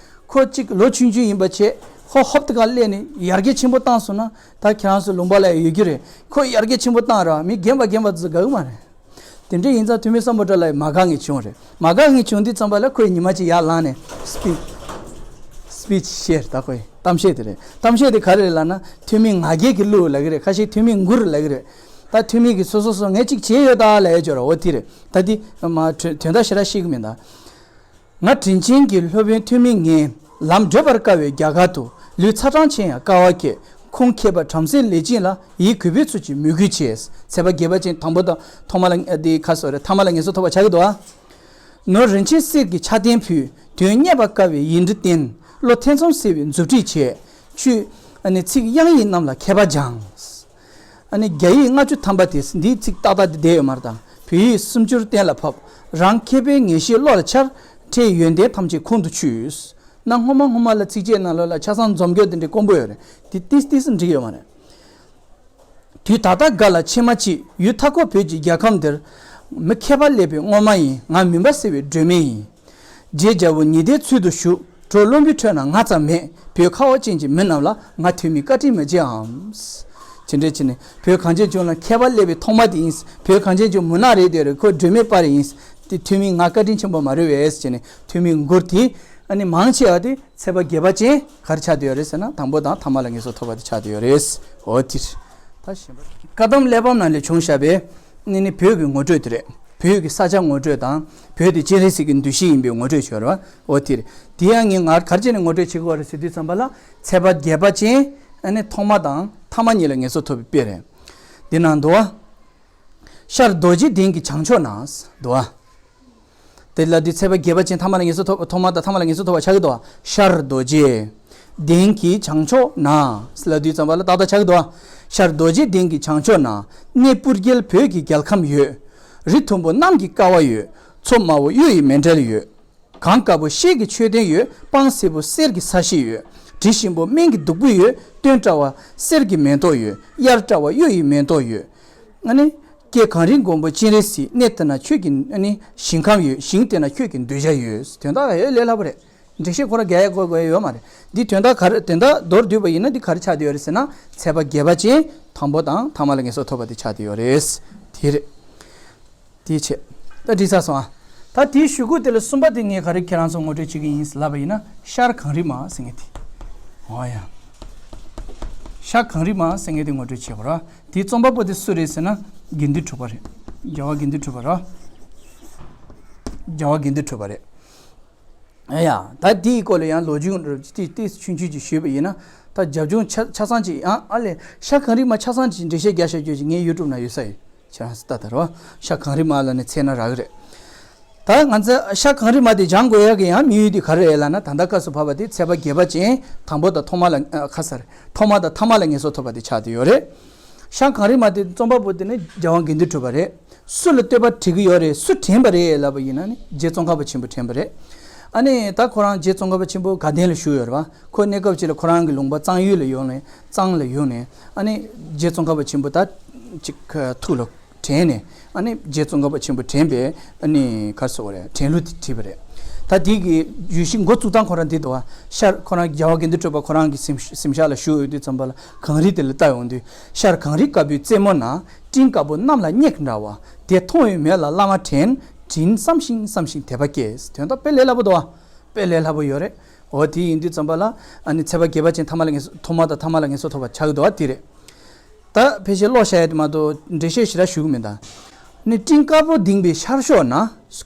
ཁོ་གཅིག་ལོ་ཆུང་ཆུང་ཡིན་པ་བྱས་ཁོ་ཧོབ་ཏེ་ག་སླེབས་ནས་ཡར་རྒྱས་ཆེན་པོ་བཏང་སོང་ན་ད་ཁྱེད་རང་ཚོ་ལུང་པ་ལ་ཡ་ཡོད་རྒྱུ་རེད། ཁོ་ཡར་རྒྱས་ཆེན་པོ་བཏང་ར་མི་རྒན་པ་རྒན་པ་ཚོ་དགའ་གི་མ་རེད། དེ་འདྲ་ཡིན་ཙང་ཐོན་མི་སམ་བྷོ་ཊ་ལགས་མ་དགའ་མཁན་བྱུང་རེད། མ་དགའ་མཁན་བྱུང་དུས་ཙམ་པ་ལ་ཁོས་ཉི་མ་གཅིག་ཡར་ལངས་ནས་སི་པི་སི་པི་ཆི་བཤད། ད་ཁོས་གཏམ་བཤད་དེ་རེད། གཏམ་བཤད་དེ་ག་རེ་རེད་ལབ་ན་ཐོན་མི་ང་རྒྱལ་གྱི་གླུ་ལབ་ཀྱི་རེད། ཁ་ཤས་ཐོན་མི་མགུར་ལབ་ཀྱི་རེད། ད་ཐོན་མི་གིས་སོ་སོ་སོ་ངས་གཅིག་བྱས་ཡོད་ད་ལབ་ཡ་ཅོ་ར། འོ་དེ་རེད། ད་དེ་མ་དོན་དག་ཞེ་དྲག་ཤེས་ཀྱི་མིན་ད། ང་དྲིན་ཆེན་གྱི་སློབ་དཔོན་ཐོན་མི་ངས། ལམ་བགྲོད་པར་དཀའ་བའི་རྒྱ་གར་དུ། ལུས་ཚ་གྲང་ཆེ་ཡང་དཀའ་བ་སྤྱད། ཁོང་མཁས་པ་བྲམ་ཟེ་ལེགས་མཇིང་ལ། ཡིད་གུས་པའི་ཚུལ་གྱིས་མོས་གུས་བྱས། ཚེས་པ་བརྒྱད་པ་ཅན་དང་པོ་དང་ཐོག་མ་ལ་འདི་ཁ་སོ་རེ་ཐ་མ་ལ་ངལ་གསོ་ཐོབ་པ་ཆགས་ཀྱི་འདུག་ཨ། ནོར་རིན་ཆེན་གསེར་གྱི་ཆར་ཆེན་ཕུལ། དོན་བརྙེད་པར་དཀའ་བའི་ཡིག་འབྲུ་བསྟན། བློ་ཐེ་ཚོམ་སེལ་བའི་མཛུབ་ཁྲིད་བྱས། ཆོས་ཨ་ནི་ཚིག་དབྱངས་ཡིག་རྣམས་ལ་མཁས་པ་སྦྱངས། ཨ་ནི་རྒྱ་ཡིག་ལྔ་བཅུ་ཐམ་པ་དེ་འདིའི་ཚིག་ཏག་ཏག་དེ་བསྡད་ཡོད་མ་རེད་དང་། བོད་ཡིག་སུམ་ཅུར་གཏན་ལ་ཕབ། རང་མཁས་པའི་ངེས་ཤེས་བློ་ལ་འཆར། ཕྲད་ཡོན་ཏན་ཐམས་ཅད་ཁོང་དུ་ཆུད། ན་སྔོན་མ་སྔོན་མ་ལ་ཚིགས་བཅད་ནང་ལོགས་ལ་ཆ་ཚང་འཛོམས་སྐྱོར་དེ་འདྲའི་དཀོན་པོ་ཡོད་རེད། དེ་ཏིས་ཏིས་འགྲིག་ཡོད་མ་རེད། དུས་ད་ལྟ་འགའ་ལ་ཕྱི་མ་མཆིས། ཡུལ་མཐའ་འཁོབ་བོད་ཀྱི་རྒྱལ་ཁམས་འདིར། མི་མཁས་པ་སླེབས་པའི་སྔོན་མ་ཡིན། ང་མུན་པ་སེལ་བའི་སྒྲོན་མེ་ཡིན། རྗེ་རྒྱལ་པོ་ཉི་ཟླའི་ཚུལ་དུ་བཞུགས། གྲོགས་བློན་པོའི་ཁྲོད་ན་ང་ཙམ་མེད། བོད་ཁ་བ་ཅན་གྱི་མི་རྣམས་ལ། ང་ཐོན་མིས་བཀའ་དྲིན་མི་བརྗེད་ཨང་། ཇི་འདྲ་བྱས་ནས་བོད་གངས་ཅན་ལྗོངས་ལ་མཁས་པ་སླེབས་པའི་ཐོག་མ་དེ་ཡིན། བོད་གངས་ཅན་ལྗོངས་མུན་ནག་རེད་དེ་རེད། ཁོ་སྒྲོན་མེ་པ་རེ་ཡིན། དེ་ཐོན་མིས་ང་བཀའ་དྲིན་ཆེན་པོ་མ་རེད་པས་ཟེར་ནས་ཐོན་མིའི་མགུར་དེ་ ཨ་ནི་མང་ཆེ་བ་དེ་ཚེས་པ་བརྒྱད་པ་ཅན་ག་རེ་ཆགས་བསྡད་ཡོད་རེད་ཟེར་ན། དང་པོ་དང་ཐ་མ་ལ་ངེས་སོ་ཐོབ་པ་དེ་ཆགས་བསྡད་ཡོད་རེད། འོ་དེ་རེད། ད་གཞན་པ་བཀའ་གདམས་གླེགས་བམ་ནང་ལས་བྱུང་བཞག་པའི་ཨ་ནི་བོད་ཀྱི་ངོ་སྤྲོད་དེ་རེད། བོད་ཀྱི་ས་ཆ་ངོ་སྤྲོད་དང་། བོད་དེ་སྤྱན་རས་གཟིགས་ཀྱི་འདུ་ཤེས་ཡིན་པའི་ངོ་སྤྲོད་བྱས་རེད་བ། འོ་དེ་རེད། དེ་ཡང་ངས་ང་ག་རེ་བྱས་ནས་ངོ་སྤྲོད་བྱེད་དགོས་རེད་ཟེར་དུས་ཙམ་པ་ལ། ཚེས་པ་བརྒྱད་པ་ཅན་ཨ་ནི་ཐོག་མ་དང་ཐ་མ་གཉིས་ལ་ངེས་སོ་ཐོབ་པའི་དཔེ་རེད། འདི་ན་འདུག་བ། ཤར་རྡོ་རྗེ་གདན་གྱི་བྱང་ཕྱོགས་ན། འདུག་བ། དེ་ལ་དེ་ཚེས་པ་བརྒྱད་པ་ཅན་ཐ་མ་ལ་ངེས་སོ་ཐོབ། ཐོག་མ་དང་ཐ་མ་ལ་ངེས་སོ་ཐོབ་པ་ཆགས་ཀྱི་འདུག་བ། ཤར་རྡོ་རྗེ་གདན་གྱི་བྱང་ཕྱོགས་ན་ལབ་དུས་ཙམ་པ་ལ་ཏག་ཏག་ཆགས་ཀྱི་འདུག་བ། ཤར་རྡོ་རྗེ་གདན་གྱི་བྱང་ཕྱོགས་ན། གནས་སྤུར་རྒྱལ་བོད་ཀྱི་རྒྱལ་ཁམས་ཡོད། རི་མཐོན་པོ་གནམ་གྱི་ཀ་བ་ཡོད། མཚོ་དམའ་བོ་གཡུ་ཡི་མཎྜལ་ཡོད། གངས་དཀར་པོ་ཤེལ་གྱི་མཆོད་རྟེན་ཡོད། སྤང་སེར་པོ་གསེར་གྱི་ས་གཞི་ཡོད། དྲི་ཞིམ་པོ་སྨན་གྱི་བདུག་སྤོས་ཡོད། སྟོན་བཀྲ་བ་གསེར་གྱི་མེ་ཏོག་ཡོད། དབྱར་བཀྲ་བ་གཡུ་ཡི་མེ་ཏོག་ཡོད། ཨ་ནི། སྐྱེ་གངས་རིའི་མགོན་པོ་སྤྱན་རས་གཟིགས། གནས་དེ་ན་ཁྱོད་ཀྱི་ཨ་ནི་ཞིང་ཁམས་ཡོད། ཞིང་དེ་ན་ཁྱོད་ཀྱི་གདུལ་བྱ་ཡོད། དོན་དག་ཡོད་ལས་སླ་པོ་རེད། འགྲེལ་བཤད་ཁོ་ར་རྒྱག་ཡ་དགོས་དགོས་ཡོད་མ་རེད། འདི་དོན་དག་ག་རེ། དོན་དག་མདོར་བསྡུས་པ་ཡིན་ན་འདི་ག་རེ་ཆགས་བསྡད་ཡོད་རེད་ཟེར་ན། ཚེས་པ་བརྒྱད་པ་ཅན་དང་པོ་དང་ཐ་མ་ལ་ངེས་སོ་ཐོབ་པ་དེ་ཆགས་བསྡད་ཡོད་རེད། དེ་རེད། དེའི་ཆེད། ད་འགྲིག་ཚར་སོང་ཨ། ད་དེའི་གཞུག་གུ་དེ་ལ་གསུམ་པ་དེ་ངས་ག་རེ་ཁྱེད་རང་ཚོ་ངོ་སྤྲོད་བྱེད་ཀྱི་ཡིན་ལབ་པ་ཡིན་ན། ཤར་གངས་རི་མ་ཟེར་མཁན་དེ། འོ་ཡ། ཤར་གངས་རི་མ་ཟེར་མཁན་དེ་ངོ་སྤྲོད་བྱེད་པ་ར། དེའི་རྩོམ་པ་པོ་དེ་སུ་རེད་ཟེར་ན། དགེ་འདུན་གྲུབ་པ་རེད། རྒྱལ་བ་དགེ་འདུན་གྲུབ་པ་ར། རྒྱལ་བ་དགེ་འདུན་གྲུབ་པ་རེད། ཨ་ཡ། ད་འདིའི་སྐོར་ལ་ཡང་ལོ་རྒྱུས་ཏོག་ཙམ་ཆུང་ཆུང་ཅིག་ཞུས་པ་ཡིན་ན། ད་རྒྱབ་ལྗོངས་ཆ་ཆ་ཚང་ཅིག་ཡང་ཨ་ལས་ཤར་གངས་རི་མ་ཆ་ཚང་ཅིག་འགྲེལ་བཤད་རྒྱག་བཞག་རྒྱུ་ཞིག་ངའི་ཡུ་ཊུབ་ནང་ཡོད་ས་ཡོད། ཁྱེད་རང་ཚོ་ལྟ་དང་རོ། ཤར་གངས་རི་མ་ལ་ནི་འཚོལ་ན་རག་གི་རེད། ད་ང་ཚོ་ཤར་གངས་རི་མ་དེ་སྦྱང་དགོས་ཡག་གི་ཡང་དམིགས་ཡུལ་དེ་ག་རེ་རེད་ལབ་ན། ད་ལྟ་སྐབས་སུ་བབས་པ་དེ་ཚེས་པ་བརྒྱད་པ་ཅན་དང་པོ་དང་ཐོག་མ་ལ། ཨ། ཁ་སར། ཐོག་མ་དང་ཐ་མ་ལ་ངེས་སོ་ཐོབ་པ་དེ་ཆགས་བསྡད་ཡོད་རེད། ཤར་གངས་རི་མ་དེ་རྩོམ་པ་པོ་དེ་ནི་རྒྱལ་དབང་དགེ་འདུན་གྲུབ་པ་རེད། སུ་ལ་བསྟོད་པ་བྲིས་ཀྱི་ཡོད་རེད། སུ་དྲན་པ་རེད་ལབ་པ་ཡིན་ན་ནི་རྗེ་ཙོང་ཁ་པ་ཆེན་པོ་དྲན་པ་རེད། ཨ་ནི་ད་ཁོ་རང་རྗེ་ཙོང་ཁ་པ་ཆེན་པོ་དགའ་ལྡན་ལ་བཞུགས་ཡོད་རེད་བ། ཁོ་གནས་སྐབས་ཅིག་ལ་ཁོ་རང་གི་ལུང་པ་གཙང་ཡུལ་ལ་ཡོང་ནས། གཙང་ལ་ཡོང་ནས། ཨ་ནི་རྗེ་ཙོང་ཁ་པ་ཆེན་པོ་ད་ཅིག་ཐུགས་ལ་དྲན་ནས། ཨ་ནི་རྗེ་ཙོང་ཁ་པ་ཆེན་པོ་དྲན་པའི་ཨ་ནི་ག་རེ་ཟེར་དགོས་རེད། དྲན་གླུ་དེ་བྲིས་པ་རེད། ད་དེ་གི་བརྗོད་གཞི་འགོ་བཙུགས་སྟངས་ཁོ་རང་འདི་འདུག་བ། ཤར་ཁོ་རང་རྒྱལ་བ་དགེ་འདུན་གྲུབ་པ་ཁོ་རང་གི་གཟིམ་གཟིམ་ཤག་ལ་བཞུགས་ཡོད་དུས་ཙམ་པ་ལ་གངས་རི་དེ་ལ་ལྟ་ཡོང་དུས། ཤར་གངས་རི་དཀར་པོའི་རྩེ་མོ་ན། སྤྲིན་དཀར་པོ་གནམ་ལ་སྙེག་འདྲ་བ། དེ་མཐོང་བའི་མོད་ལ་བླ་མ་དྲན། དྲིན་བསམ་ཞིང་བསམ་ཞིང་དད་པ་སྐྱེས། དོན་དག་དཔེ་ལས་སླ་པོ་འདུག་བ། དཔེ་ལས་སླ་པོ་ཡོད་རེད། འོ་དེ་ཡིན་དུས་ཙམ་པ་ལ་ཨ་ནི་ཚེས་པ་བརྒྱད་པ་ཅན་ཐ་མ་ལ་ངེས་སོ། ཐོག་མ་དང་ཐ་མ་ལ་ངེས་སོ་ཐོབ་པ་ཆགས་ཀྱི་འདུག་བ། དེ་རེད། ད་ཕལ་ཆེར་ཀློག་བཞག་ཡ་དེ་མ་གཏོགས་འགྲེལ་བཤད་ཞེ་དྲག་ཞུ་གི་མེད་ད། ནི་སྤྲིན་དཀར་པོ་ལྡིང་བའི་ཤར་ཕྱོགས་ན་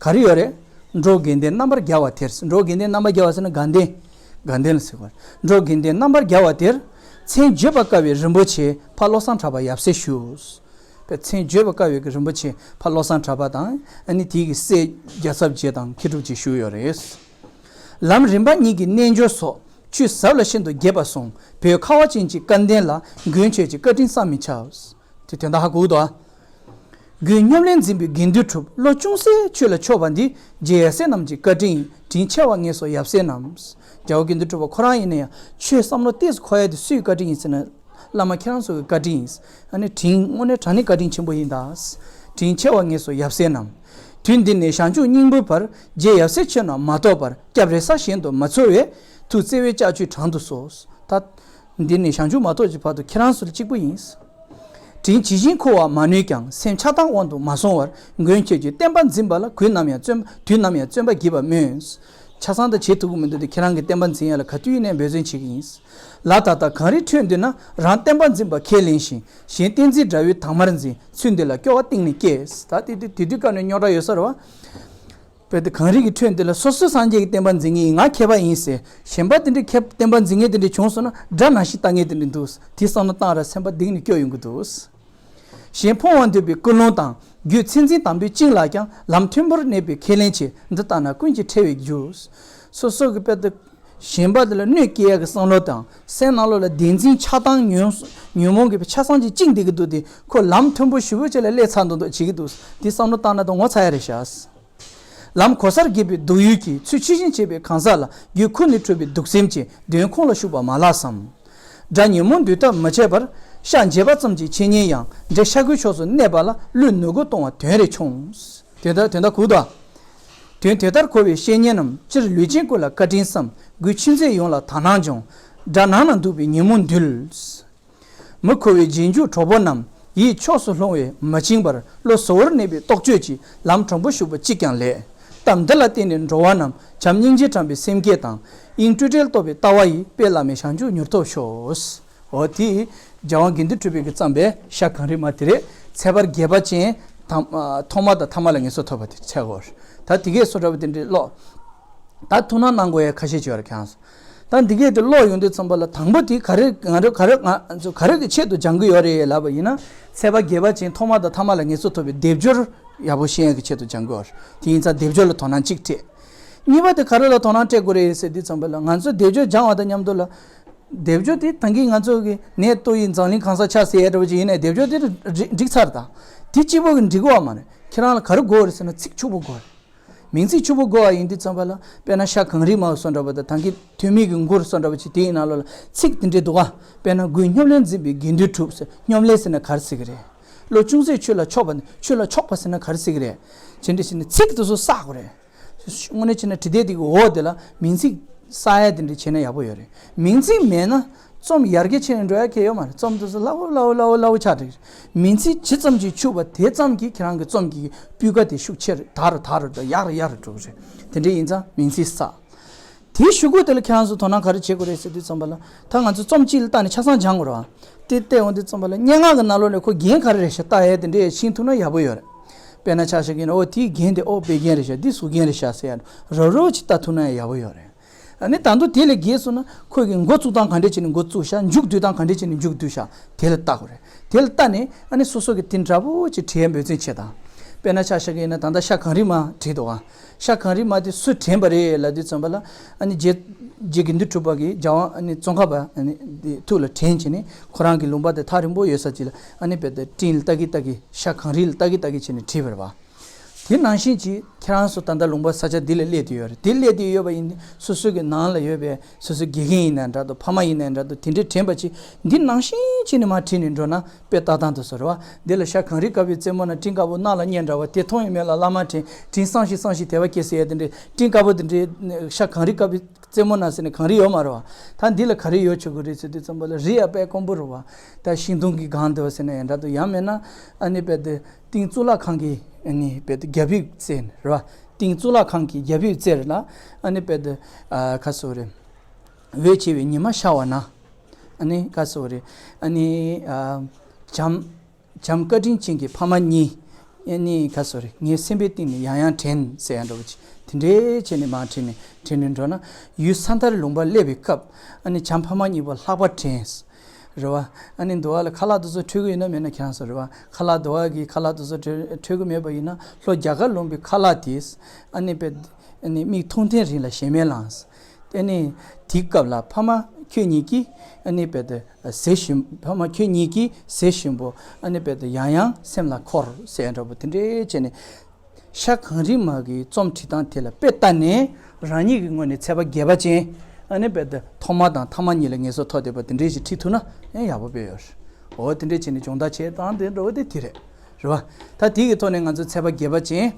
ག་རེ་ཡོད་རེད། འགྲོ་དགེ་ལྡན་རྣམ་པར་རྒྱལ་བ་དེར། འགྲོ་དགེ་ལྡན་རྣམ་པར་རྒྱལ་བ་ཟེར་ན་དགའ་ལྡན། དགའ་ལྡན་ལ་ཟེར་བ། འགྲོ་དགེ་ལྡན་རྣམ་པར་རྒྱལ་བ་དེར། མཚན་བརྗོད་པར་དཀའ་བའི་རིན་པོ་ཆེ་ཕ་བློ་བཟང་གྲགས་པ་ཡབ་སྲས་བཞུགས། པའི་མཚན་བརྗོད་པར་དཀའ་བའི་གི་རིན་པོ་ཆེ་ཕ་བློ་བཟང་གྲགས་པ་དང་། ཨ་ནི་དེའི་གི་སྲས་རྒྱལ་ཚབ་རྗེ་དང་མཁས་གྲུབ་རྗེ་བཞུགས་ཡོད་རེད། ལམ་རིམ་པ་གཉིས་ཀྱི་རྣལ་འབྱོར་སོགས། ཆོས་ཟབ་ལ་ཤིན་ཏུ་དགྱེས་པ་གསུངས། བོད་ཁ་བ་ཅན་གྱི་སྐལ་ལྡན་ལ། མགོན་ཁྱོད་ཀྱི་བཀའ་དྲིན་བསམ་མི་ཁྱབ། དེ་དོན་དག་ཧ་གོ་གི་འདུག་ཨ། མགོན་ཉམས་ལེན་འཛིན་པའི་དགེ་འདུན་གྲུབ། བློ་ཅུང་ཟད་ཆོས་ལ་ཕྱོགས་པ་འདི། རྗེ་ཡབ་སྲས་རྣམས་ཀྱི་བཀའ་དྲིན་ཡིན། དྲིན་ཆེ་བ་ངེས་སོ་ཡབ་སྲས་རྣམས། རྒྱལ་བ་དགེ་འདུན་གྲུབ་པ་ཁོ་རང་ཡིན་ན་ཡང་ཆོས་བསམ་བློ་ཏོག་ཙམ་འཁོར་ཡ་དེ་སུའི་བཀའ་དྲིན་ཡིན་ཟེར་ན། བླ་མ་ཁྱེད་རང་ཚོ་གི་བཀའ་དྲིན་ཡིན། ཨ་ནི་དྲིན་དངོས་གནས་དྲང་གནས་བཀའ་དྲིན་ཆེན་པོ་ཡིན་ད། དྲིན་ཆེ་བ་ངེས་སོ་ཡབ་སྲས་རྣམས། དུས་འདི་ནས་བྱང་ཆུབ་སྙིང་པོའི་བར། རྗེ་ཡབ་སྲས་མཆོད་རྣམས་མ་གཏོགས་པར། སྐྱབས་རེ་ས་གཞན་དུ་མ་འཚོལ་བས། ཐུགས་བརྩེ་བས་ལྕགས་ཀྱུས་དྲང་དུ་གསོལ། ད། འདི་ནས་བྱང་ཆུབ་མ་གཏོགས་ཀྱི་བར་དུ་ཁྱེད་རང་ཚོ་ལ་གཅིག་པུ་ཡིན། དྲིན་ཇི་བཞིན་འཁོར་བར་མ་ནུས་ཀྱང་། སེམས་ཆགས་སྡང་དབང་དུ་མ་སོང་བར། མགོན་ཁྱེད་ཀྱི་བསྟན་པ་འཛིན་པ་ལ། དུས་ནམ་ཡང་བརྩོན། དུས་ནམ་ཡང་བརྩོན་པ་བགྱིས་པར་སྨོན། ཆ་ཚང་ད་བྱེད་ཐུབ་ཀྱི་མི་འདུག་དེ། ཁྱེད་རང་གི་བསྟན་པ་འཛིན་ཡ་ལ་ག་དུས་ཡིན་ནའི་འབད་བརྩོན་བྱེད་ཀྱི་ཡིན། ལ་ད་ལྟ་གངས་རི་ཁྲོད་འདི་ན། རང་བསྟན་པ་འཛིན་པ་ཁས་ལེན་ཞིང་། གཞན་བསྟན་འཛིན་དགྲ་བོའི་དྭངས་མར་འཛིན། ཚུལ་འདི་ལ་སྐྱོ་བ་གཏིང་ནས་སྐྱེས། ད་དེ་དུས་དེ་དུས་སྐབས་ནས་རྙོག་དྲ་ཡོད་ས་རེད་བ། དཔེ་དེ་གངས་རི་གི་ཁྲོད་འདི་ལ་སོ་སོའི་སངས་རྒྱས་ཀྱི་བསྟན་པ་འཛིན་མཁན་ཡིན། ང་མཁས་པ་ཡིན་ཟེར། གཞན་པ་དེ་འདྲའི་མཁས་བསྟན་པ་འཛིན་མཁན་དེ་འདྲ་བྱུང་སོང་ན་དགྲ་ནང་བཞིན་ལྟ་མཁན་དེ་འདྲ་འདུག་དེ་བསམ་བློ་བཏང་ར་སེམས་པ་གཏིང་ནས་སྐྱོ་ཡོང་གི་འདུག་གཞན་ཕོ་བ་འདུལ་བའི་ཀུན་སློང་དང་། རྒྱུད་མཚན་འཛིན་དམ་པའི་བཅིངས་ལ་ཀྱང་། ལམ་མཐོན་པོར་གནས་པའི་ཁས་ལེན་ཆེ། འདི་ལྟ་ན་ཀུན་གྱིས་ཁྲེལ་བའི་རྒྱུ། སོ་སོ་གི་དཔེ་དེ་གཞན་པ་དེ་ལ་གནོད་སྐྱེལ་ཡག་གི་བསམ་བློ་དང་། སེམས་ནང་ལོགས་ལ་བདེན་འཛིན་ཆགས་སྡང་ཉོན་ཉོན་མོངས་ཀྱི་ཆ་ཚང་ཅིག་བཅིངས་བསྡད་ཀྱི་འདུག་དེ་ཁོ་ལམ་མཐོན་པོ་ཞེ་པོ་ཅིག་ལ་སླེབས་ཚར་འདུག་འདུག་བྱེད་ཀྱི་འདུག་དེ་བསམ་བློ་བཏང་ན་ད་ངོ་ཚ་ཡ་རེད་ཤག་ལམ་གོ་སར་འགེབས་པའི་སྡུག་ཡུས་ཀྱིས། ཚུལ་ཕྱི་བཞིན་བྱེད་པའི་གང་ཟག་ལ། རྒྱུད་ཁུར་ནས་འཁྲུལ་པའི་སྡུག་སེམས་ཀྱིས། གདོན་ཁོང་ལ་ཞུགས་པ་མ་ལགས་སམ། དགྲ་ཉོན་མོངས་འདུལ་ཐབས་མི་བྱེད་པར། ཤ་འབྱེད་པ་ཙམ་གྱི་འཆད་ཉན་ཡང་། འདྲེ་ཤ་ཁུའི་ཕྱོགས་སུ་གནས་པ་ལ། བློས་ནོར་རྒུ་གཏོང་བ་དོན་རེ་ཆུང་། དེ་ལྟར་དེ་ལྟར་གུ་དོ། དོན་དེ་ལྟར་གོ་བའི་བཤེས་གཉེན་རྣམས། སྤྱིར་ལུས་ཅན་ཀུན་ལ་བཀའ་དྲིན་བསམ། སྒོས་ཆུད་མཛད་ཡོངས་ལ་དག་སྣང་སྦྱོང་། དགྲ་ནང་ན་འདུག་པའི་ཉོན་མོངས་འདུལ། མི་མཁོ་བའི་རྗེས་འཇུག་གྲོགས་པོ་རྣམས། ཡིད་ཕྱོགས་སུ་ལྷུང་བས་མ་བཅིངས་པར། བློ་གཟུ་བོར་གནས་པའི་རྟོག་དཔྱོད་ཀྱིས། ལམ་དྲང་པོ་ཞུགས་པ་གཅིག་ཀྱང་ལེགས། གཏམ་འདི་ལ་བརྟེན་ནས་འགྲོ་བ་རྣམས་བྱམས་སྙིང་རྗེ་དྲན་པའི་སེམས་བསྐྱེད་དང་། དབྱིངས་སྤྲོས་བྲལ་རྟོགས་པའི་ལྟ་བ་ཡིས། དཔལ་བླ་མེད་བྱང་ཆུབ་མྱུར་ཐོབ་ཤོག། འོ་དེ་རྒྱལ་དབང་དགེ་འདུན་གྲུབ་པའི་གི་བརྩམས་པའི་ཤ་གངས་རི་མ་དེ་རེད། ཚེས་པ་བརྒྱད་པ་ཅན་ཐ་ཐོག་མ་དང་ཐ་མ་ལ་ངེས་སོ་ཐོབ་པ་དེ་ཆགས་འོ། ད་དེ་གས་སོ་འདྲ་བ་དེ་འདྲའི་ཀློག་ད་ཐུགས་སྣང་གནང་དགོས་ཡ་ཁ་ཤས་ཅིག་ཡོད་རེད་ཁྱེད་རང་ཚོ། ད་འདི་གས་དེ་ཀློག་ཡོང་དུས་ཙམ་པ་ལ་དང་པོ་དེ་ག་རེ་ང་རེ་ག་རེ་ང་ཚོ་ག་རེ་གི་ཆེད་དུ་སྦྱང་གི་ཡོད་རེད་ལབ་པ་ཡིན་ན། ཚེས་པ་བརྒྱད་པ་ཅན་ཐོག་མ་དང་ཐ་མ་ལ་ངེས་སོ་ཐོབ་པའི་སྡེབ་སྦྱོར་ཡག་པོ་ཤེས་ཡ་གི་ཆེད་དུ་སྦྱང་གི་ཡོད་རེད། དེ་ཡིན་ཙང་སྡེབ་སྦྱོར་ལ་དོ་སྣང་གཅིག་སྤྲད། གཉིས་པ་དེ་ག་རེ་ལ་དོ་སྣང་སྤྲད་དགོས་རེད་ཟེར་དུས་ཙམ་པ་ལ་ང་ཚོ་སྡེབ་སྦྱོར་སྦྱང་བ་དང་མཉམ་དུ་ལ། སྡེབ་སྦྱོར་དེ་ད་གིན་ང་ཚོ་གི་ནད་ལྟོ་ཡི་འཛམ་གླིང་གང་ས་ཆགས་ཟེར་ཡ་འདྲ་བོ་ཅིག་ཡིན་ནའི་སྡེབ་སྦྱོར་དེ་འགྲིག་འགྲིག་ཚར་ད། དེ་གཅིག་པོ་གི་འགྲིག་གི་ཡོད་མ་རེད། ཁྱེད་རང་ལ་ག་རེ་དགོས་རེད་ཟེར་ན་ཚིག་ཕྱུག་པོ་དགོས་རེད། མིང་ཚིག་ཕྱུག་པོ་དགོས་པ་ཡིན་དུས་ཙམ་པ་ལ་དཔེར་ན་ཤ་གངས་རི་མ་སོ་འདྲ་བ་དང་ད་གིན་ཐོན་མི་གི་མགུར་སོ་འདྲ་བ་ཅིག་དེའི་ནང་ལོགས་ལ་ཚིག་དེ་འདྲའི་འདུག་ག་དཔེར་ན་སྒོས་སྙོམས་ལས་འཛིན་པའི་དགེ་འདུན་གྲུབ་ཟེར། སྙོམས་ལས་ཟེར་ན་ག་རེ་ཟེར་གི་རེད། བློ་ཅུང་ཟད་ཆོས་ལ་ཕྱོགས་པ་ནི་ཆོས་ལ་ཕྱོགས་པ་ཟེར་ན་ག་རེ་ཟེར་གི་རེད། བྱས་འདྲ་ཞིག་ནི་ཚིག་དེ་ཚོ་བསགས་དགོས་རེད། དངོས་གནས་བྱས་ན་དྲི་བདེ་དེ་གི་འོག་དེ་ལ་མིང་ཚིག་བསགས་ཡ་དེ་འདྲ་བྱས་ན་ཡག་པོ་ཡོད་རེད། མིང་ཚིག་མེད་ན་རྩོམ་ཡར་རྒྱས་ཕྱིན་ནས་འགྲོ་ཡ་གལ་ཡོད་མ་རེད། རྩོམ་དེ་ཚོ་སླ་བོ་སླ་བོ་སླ་བོ་སླ་བོ་ཆགས་འགྲོ་གི་རེད། མིང་ཚིག་ཇི་ཙམ་གྱིས་ཕྱུག་པ་དེ་ཙམ་གྱིས་ཁྱེད་རང་གི་རྩོམ་གྱི་སྤུས་ཀ་དེ་ཤུགས་ཆེ་རུ་དར་རུ་དར་རུ་དང་ཡག་རུ་ཡག་རུ་འགྲོ་གི་རེད། དེ་འདྲ་ཡིན་ཙང་མིང་ཚིག་བསགས། དེའི་གཞུག་གུ་དེ་ལ་ཁྱེད་རང་ཚོ་དོ་སྣང་ག་རེ་བྱེད་དགོས་རེད་ཟེར་དུས་ཙམ་པ་ལ། ད་ང་ཚོ་རྩོམ་གཅིག་ལ་བལྟས་ནས་ཆ་ཚང་སྦྱང་དགོས་རེད་བ། དེ་བལྟས་འོང་དུས་ཙམ་པ་ལ་སྙན་ངག་གི་ནང་ལོགས་ནས་ཁོ་རྒྱན་ག་རེ་རེད་ཤག་ལྟ་ཡས་དེ་འདྲས་ཤེས་ཐུབ་ན་ཡག་པོ་ཡོད་རེད། དཔེར་ན་ཆ་བཞག་གི་ཡིན་ན་ཨོ་དེའི་རྒྱན་དེ་ཨོ་དཔེ་རྒྱན་རེད་ཤག་འདི་ཟུར་རྒྱན་རེད་ཤག་ཟེར་ཡ་རོབ་རོབ་ཅིག་ལྟ་ཐུབ་ན་ཡག་པོ་ཡོད་རེད། ཨ་ནི་ད་དུང་དེ་ལས་བརྒལ་སོང་ན་ཁོ་གི་འགོ་བཙུགས་སྟངས་ག་འདྲས་བྱས་ནས་འགོ་བཙུགས་ཤག་མཇུག་བསྡུ་སྟངས་ག་འདྲས་བྱས་ནས་མཇུག་བསྡུ་ཤག་དེ་ལ་ལྟ་དགོས་རེད། དེ་ལ་ལྟ་ནས་ཨ་ནི་སོ་སོ་གི་དེ་འདྲ་པོ་ཅིག་བྲིས་ཡ་འབད་བརྩོན་བྱེད་དང་། དཔེར་ན་ཆ་བཞག་གི་ཡིན་ན་ད་ལྟ་ཤ་གངས་རི་མ་བྲིས་འདུག་ཨ། ཤ་གངས་རི་མ་དེ་སུས་དྲན་པ་རེད་ལབ་དུས་ཙམ་པ་ལ། ཨ་ནི་རྗེ་རྗེ་དགེ་འདུན་གྲུབ་པ་གིས་རྒྱལ་དབང་ཨ་ནི་ཙོང་ཁ་པ་ཨ་ནི་དེ་ཐུགས་ལ་དྲན་བྱས་ནས་ཁོ་རང་གི་ལུང་པ་དེ་ཐག་རིང་པོ་ཡོད་ས་ཅིག་ལ་ཨ་ནི་དཔེ་དེ་སྤྲིན་ལ་ལྟ་གི་ལྟ་གི་ཤ་གངས་རི་ལ་ལྟ་གི་ལྟ་གི་བྱས་ནས་བྲིས་པ་རེད་བ། དེ་ནང་བཞིན་གྱིས་ཁྱེད་རང་ཚོ་ད་ལྟ་ལུང་པ་ས་ཆ་འདི་ལ་སླེབས་བསྡད་ཡོད་རེད། དེ་སླེབས་བསྡད་ཡོད་པ་ཡིན་ན་སོ་སོ་གི་ནང་ལ་ཡོད་པའི་སོ་སོ་དགེ་རྒན་ཡིན་ན་འདྲ་འདུག་ཕ་མ་ཡིན་ན་འདྲ་འདུག་དེ་འདྲའི་དྲན་པ་ཅིག་འདི་ནང་བཞིན་བྱས་ནས་མར་བྲིས་ནས་འགྲོ་ན། དཔེ་ལྟ་སྟངས་དེ་ཚོ་རེད་བ། འདི་ལ་ཤ་གངས་རི་དཀར་པོའི་རྩེ་མོ་ན་སྤྲིན་དཀར་པོ་གནག་ལ་སྙན་འདྲ་བ་དེ་མཐོང་ཡོད་མེད་ལ་བླ་མ་དྲན། དྲིན་བསམ་ཞིག་བསམ་ཞིག་དད་པ་སྐྱེ་ཟེར་ཡ་དེ་འདྲའི་སྤྲིན་དཀར་པོ་དེ་འདྲའི་ཤ་གངས་རི་དཀར་པོའི་རྩེ་མོ་ན་ཟེར་ནས་གངས་རི་ཡོད་མ་རེད་བ། ད་འདི་ལ་ག་རེ་ཡོད་ཆོག་གི་རེད་ཟེར་དུས་ཙམ་པ་ལ་རི་ཡ་དཔེ་དཀོན་པོ་རེད་བ། ད་ཤིང་སྡོང་གི་སྒང་དེ་བ་ཟེར་ན་ཡང་འདྲ་འདུག་ཡང་མེད་ན་ཨ་ནི་དཔེ་དེ་སྟེང་གཙུག་ལག་ཁང་གི་ཨ་ནི་དཔེ་དེ་རྒྱབ་ཡིབ་རྩེ་རེད་བ། སྟེང་གཙུག་ལག་ཁང་གི་རྒྱབ་ཡིབ་རྩེ་རེད་ལ། ཨ་ནི་དཔེ་དེ་ཨ་ག་ཟེར་རེད། འོད་ཆེ་བའི་ཉི་མ་ཤར་བ་ན། ཨ་ནི་ག་ཟེར་རེད། ཨ་ནི་ཨ་བྱམས། བྱམས་བཀའ་དྲིན་ཅན་གྱི་ཕ་མ་གཉིས། ཨ་ནི་ག་ཟེར་རེད། ངའི་སེམས་པའི་གཏིང་ནས་ཡང་ཡང་དྲན་ཟེར་ཡ་འདྲ་བོ་ཅིག་དེ་འདྲའི་བྱས་ནས་མར་བྲིས་ནས་བྲིས་ནས་འགྲོ་ན། ཡུལ་ས་མཐར་ལུང་པར་སླེབས་པའི་སྐབས། ཨ་ནི་བྱམས་ཕ་མ་གཉིས་པོ་ལྷག་པར་དྲན། རེད་བ། ཨ་ནི་འདུག་བ་ལ་ཁ་ལག་དེ་ཚོ་འཁྲུད་ཀྱི་ཡོད་ན་མེད་ན་ཁྱེད་རང་ཚོ་རེད་བ། ཁ་ལག་འདུག་བ་གི་ཁ་ལག་དེ་ཚོ་འཁྲུད་འཁྲུད་ཀྱི་མེད་པ་ཡིན་ན་ལྷོ་རྒྱ་གར་ལུང་པའི་ཁ་ལག་དེས། ཨ་ནི་དཔེ། ཨ་ནི་མིག་མཐོང་ཐེངས་རིང་ལ་ཞེ་མེར་ལངས། དེ་ནས་དེའི་སྐབས་ལ་ཕ་མ་ཁྱོད་གཉིས་ཀྱིས་ཨ་ནི་དཔེ་དེ་ཟས་ཞིམ་ཕ་མ་ཁྱོད་གཉིས་ཀྱིས་ཟས་ཞིམ་པོ་ཨ་ནི་དཔེ་དེ་ཡང་ཡང་སེམས་ལ་འཁོར་ཟེར་འདྲ་པོ་དེ་འདྲའི་བྱས་ནས། ཤ་གངས་རི་མ་གི་རྩོམ་བྲིས་སྟངས་དེ་ལ་དཔེ་ལྟ་ནས་རང་ཉིད་ཀྱི་ངོས་ནས་ཚེས་པ་བརྒྱད་པ་ཅན་ཨ་ནི་དཔེ་དེ་ཐོག་མ་དང་ཐ་མ་གཉིས་ལ་ངེས་སོ་ཐོབ་བསྡད་པ་དེ་འདྲའི་ཞིག་བྲིས་ཐུབ་ན་ཡང་ཡག་པོ་དཔེ་ཡོད་རེད། འོ་དེ་འདྲའི་བྱས་ནས་སྦྱོང་བརྡར་བྱས་སྟངས་དེ་འདྲ་བོ་དེ་དེ་རེད། རེད་བ། ད་དེ་གི་ཐོག་ནས་ང་ཚོ་ཚེས་པ་བརྒྱད་པ་ཅན།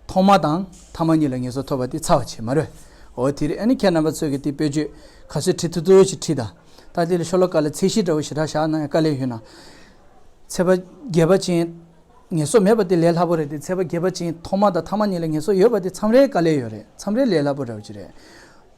ཐོག་མ་དང་ཐ་མ་གཉིས་ལ་ངེས་སོ་ཐོབ་པ་དེ་ཚར་བ་བྱས་མ་རེད། འོ་དེ་རེད། ཨ་ནི་ཁྱེད་རྣམ་པ་ཚོས་ཀྱི་དེ་དཔེ་བརྗོད་ག་ཚོད་བྲིས་ཐུབ་ཐུབ་ཞིག་བྲིས་དང་། ད་དེ་ལ་ཤོ་ལོ་ཀ་ལ་ཚད་གཞི་འདྲ་བོ་ཞེ་དྲག་བཞག་ན་ཡང་དཀའ་ལས་ཡོད་ན། ཚེས་པ་བརྒྱད་པ་ཅན། ངེས་སོ་མེད་པ་དེ་ལས་སླ་པོ་རེད་དེ། ཚེས་པ་བརྒྱད་པ་ཅན་ཐོག་མ་དང་ཐ་མ་གཉིས་ལ་ངེས་སོ་ཡོད་པ་དེ་མཚམས་རེ་དཀའ་ལས་ཡོད་རེད། མཚམས་རེ་ལས་སླ་པོ་འདྲ་བོ་ཅིག་རེད།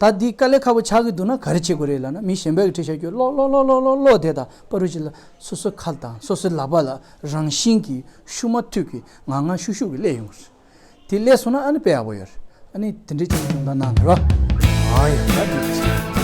ད་འདི་དཀའ་ལས་ཁག་པོ་ཆགས་ཀྱི་འདུག་ན་ག་རེ་བྱེད་དགོས་རེད་ལབ་ན། མི་གཞན་པ་གིས་བྲིས་བཞག་རྒྱུ་ཀློག་ཀློག་ཀློག་ཀློག་ཀློག་བསྡད་དང་པ་རུ་ཅིག་ལ་སོ་སོའི་ཁ་དང་སོ་སོའི་ལག་པ་ལ་རང་བཞིན་གྱིས་ཤུགས་མ་ཐུག་གི་ངང་ངང་ཤུགས་ཤུགས་ཀྱིས་སླེབས་ཡོང་གི་རེད། དེ་སླེབས་སོང་ན་ཨ་ནི་དཔེ་ཡག་པོ་ཡོད་རེད། ཨ་ནི་དེ་འདྲའི་ཅིག་སྦྱོང་བརྡར་གནང་རོགས། ཨ་ཡ་ད་འདི་ཅིག